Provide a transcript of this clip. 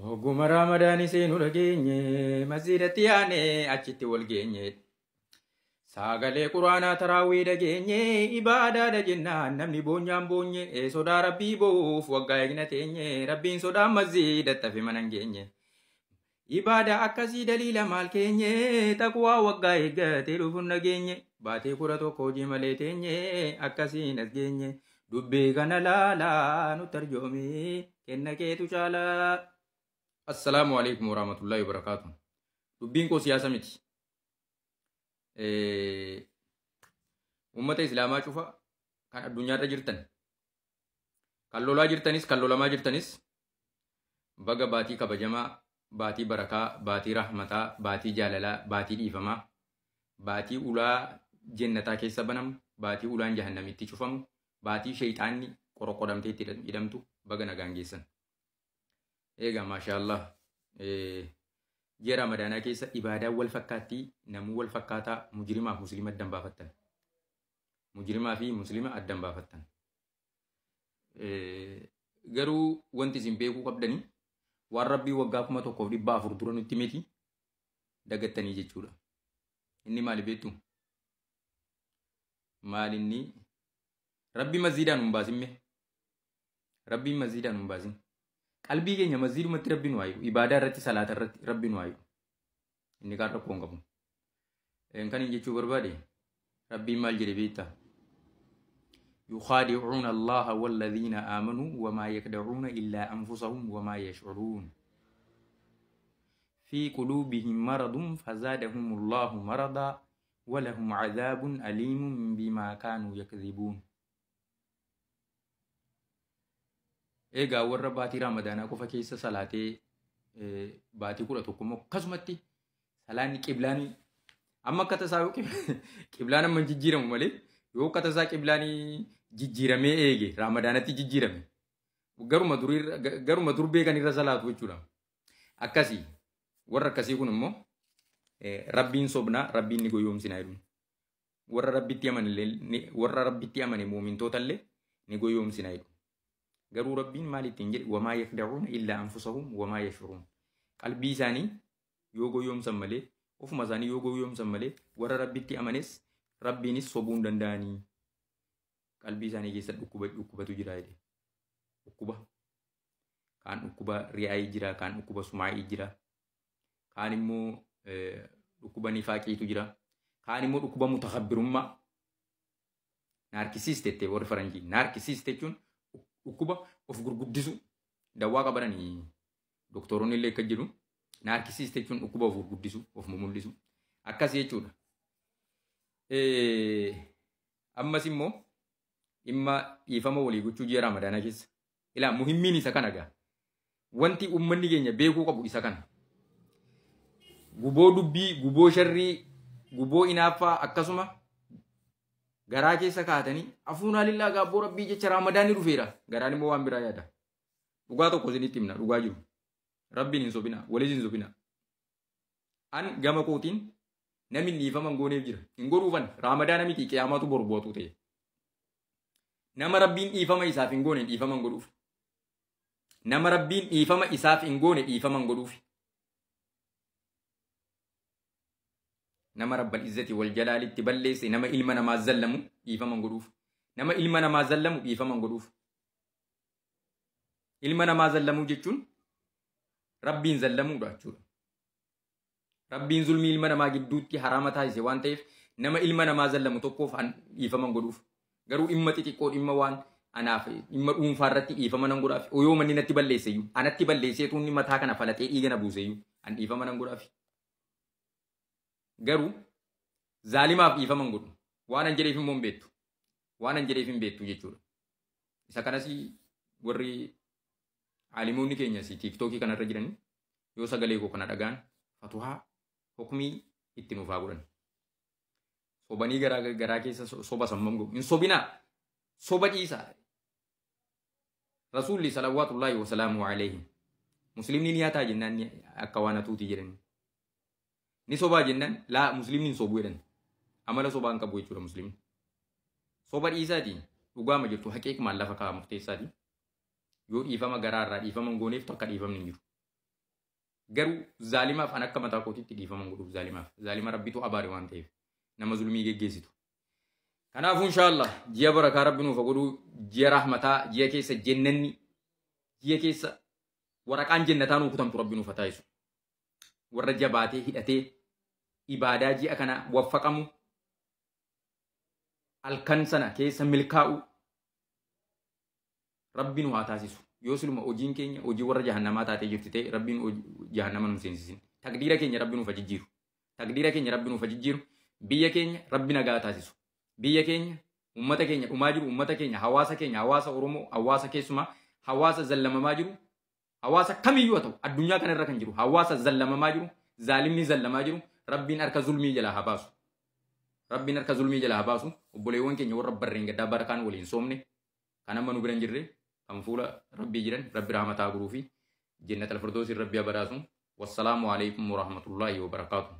Hogguma Raamadaanii seenuu dhageenye masjiidatti yaane achitti wal geenye. Sagalee quraanaa taraawii dhageenye ibaadaadha jennaan namni boonyaan boonye sodaa rabbii boo'uuf waggaa eegna teenye rabbiin sodaa masjiidatti hafe mana hin geenye. Ibaada akkasii daliila maal keenye taqwaa waggaa eeggatee dhufuun dhageenye baatee 11 hojii malee teenye akkasiin as geenye dubbii kana laalaa nutti arjoomii kenna keetu caalaa. Assalaamu alaikum warahmatullahi wabarakatuh. Dubbiin koo siyaasa miti. Uummata Islaamaa cufa kan addunyaarra jirtan, kan lolaa jirtanis, kan lolamaa jirtanis, baga baatii kabajamaa, baatii barakaa, baatii rahmataa, baatii jaalalaa, baatii dhiifamaa, baatii ulaa jennataa keessa banamu, baatii ulaan jahannamitti cufamu, baatii sheeyxaanni qoroqodamtee itti hidhamtu baga nagaan geessan. Egaa maashaallah ji'a Ramadaanaa keessa ibaadaan wal fakkaattii namuu wal fakkaataa mujrimaa fi muslima addan baafattan. Mujrimaa fi muslima addan baafattan. Garuu wanti isin beekuu qabdanii waan rabbii waggaa 1400 dura nutti miti dagattanii jechuudha. Inni maali beektu? Maal inni? Rabbi masjiidaan hin baasin mee? Rabbiin masjiidaan hin baasin. Qalbii keenya masjiidumatti rabbi nu haayu. Ibaadaa irratti salaata irratti rabbi nu haayu. Inni kaan rakkoo hin qabu. Kan hin jechuu barbaade rabbiin maal jedhe beektaa? يخادعون الله والذين آمنوا وما يخدعون إلا أنفسهم وما يشعرون في قلوبهم مرض فزادهم الله مرضا ولهم عذاب أليم بما كانوا يكذبون. Egaa warra baatii Ramadaanaa qofa keessa salaatee baatii 11 immoo akkasumatti salaanni qiblaanii amma akka tasaa yoo qiblaan amma hin jijjiiramu malee yoo akka tasaa qiblaanii jijjiiramee eege Ramadaanatti jijjiirame garuma dur beekan irra salaatu jechuudha. Akkasii warra akkasii kun immoo rabbiin sobnaa rabbiin ni goyoomsinaa jedhu. Warra rabbitti amane illee warra rabbitti amane muumintoota illee ni goyoomsinaa jedhu. Garuu rabbiin maal ittiin jedhe wamaa yakda'uuna illaa anfusahum wamaa yash'uruun. Qalbii isaanii yoo goyoomsan malee ofuma isaanii yoo goyoomsan malee warra rabbitti amanes rabbiinis sobuu hin danda'anii. Qalbii isaanii keessa dhukkubatu jira jedhe. Dhukkuba. Kaan dhukkuba ri'aayii jira, kaan dhukkuba sumaa'ii jira, kaan immoo dhukkuba nifaaqiitu jira, kaan immoo dhukkuba mutakabbirummaa. Naarkisiist jettee warri faranjii. Naarkisiist jechuun dhukkuba of gurguddisu dawwaa qabananii doktoroonni illee akka jedhu naarkisiist jechuun dhukkuba of gurguddisu of mumul'isu akkas jechuudha. Ammas immoo dhimma dhiifama walii gochuu ji'a Ramadaanaa keessa. Ilaa muhimmiin isa kana gaa. Wanti uummanni keenya beekuu qabu isa kana. Guboo dubbii, guboo sharrii, guboo inaaffaa akkasuma garaa keessa kaatanii afuunaa lillaa gaabboo rabbii jecha Ramadaanni dhufeera. Garaan immoo waan biraa yaada. Dhugaa tokko isinitti himna dhugaa jiru. Rabbiin hin sobina, walis hin sobina. An gama kootiin namni dhiifama hin gooneef jira. Hin godhuufan Ramadaana miti qiyaamatu boru bu'atu ta'e. Nama rabbiin dhiifama isaaf hin goone dhiifama hin godhuuf. Nama rabbiin dhiifama isaaf hin goone dhiifama hin godhuuf. Nama rabbal izzati wal jalaalitti balleesse nama ilma namaa zallamu dhiifama hin godhuuf. Nama ilma namaa zallamu dhiifama hin godhuuf. Ilma namaa zallamuu jechuun rabbiin zallamuudha jechuudha. Rabbiin zulmii ilma namaa gidduutti haraama taasise waan ta'eef nama ilma namaa zallamu tokkoof dhiifama hin godhuuf. Garuu dhimma xixiqqoo dhimma waan anaaf dhimma dhuunfaa irratti dhiifama nan godhaaf. Yoo manni natti balleesse iyyuu anatti balleesseetu inni mataa kana falaxee dhiiga na buuse iyyuu an dhiifama nan godhaaf. Garuu zaalimaaf dhiifama hin godhu. Waan an jedheef immoo hin beektu. Waan an jedheef hin beektu jechuudha. Isa kanas warri aalimoonni keenya si tiiktookii kanarra jiran yoo sagalee koo kana dhagaan fatuhaa hukmii itti nuuf haa godhan. Sobanii garaa keessa soba sammam godhu. Hin sobinaa. Soba dhiisaa. Rasuulli salawaatullaahi wasalaamu alayhi. Muslimni ni hataa jennaan akka waan hatuuti jedhani. Ni sobaa jennaan laa muslimni hin sobu jedhan. Amala sobaa hin qabu jechuudha muslimni. Soba dhiisaati dhugaama jirtu haqiiqumaan lafa kaa'aa murteessaati. Yoo dhiifama garaarraa dhiifama hin gooneef takka dhiifamni hin jiru. Garuu zaalimaaf an akka mataa kootiitti dhiifama godhuuf zaalimaaf. Zaalima Rabbitu abaare waan ta'eef nama zulmii geggeessitu. Kanaafuu inshaallah ji'a barakaa Rabbi nuuf godhuu, ji'a rahmataa, ji'a keessa jennanni, ji'a keessa waraqaan jennataa nuu kutamtu Rabbi nuuf haa taasisu. Warra jabaatee hidhatee ibaadaa ji'a kana waffaqamu, halkan sana keessa milkaa'u Rabbi nu haa taasisu. Yoo siluma hojiin keenya hojii warra jahannamaa taatee jirti ta'e, Rabbiin jahannama nu seensisin. Taqdiira keenya Rabbi nuuf haa jijjiiru. Taqdiira keenya Rabbi nuuf haa jijjiiru. Biyya keenya Rabbi nagaa taasisu. Biyya keenya, uummata keenya dhumaa jiru, uummata keenya, hawaasa keenya, hawaasa Oromoo, hawaasa keessumaa, hawaasa zallamamaa jiru, hawaasa kamiyyuu haa ta'u, addunyaa kanarra kan jiru, hawaasa zallamamaa jiru, zaalimni zallamaa jiru, Rabbiin harka zulmii jalaa haa baasu. Rabbiin harka zulmii jalaa haa baasu. Obboleewwan keenya warra barreen gaddaa barakaan waliin soomne, kan amma nu bira hin jirre, kan fuula Rabbii jiran, Rabbi rahmataa guruu fi jannat al-firdoosin Rabbi haa badhaasu. Wassalaamu alaikum warahmatullaahi wabarakaatuh.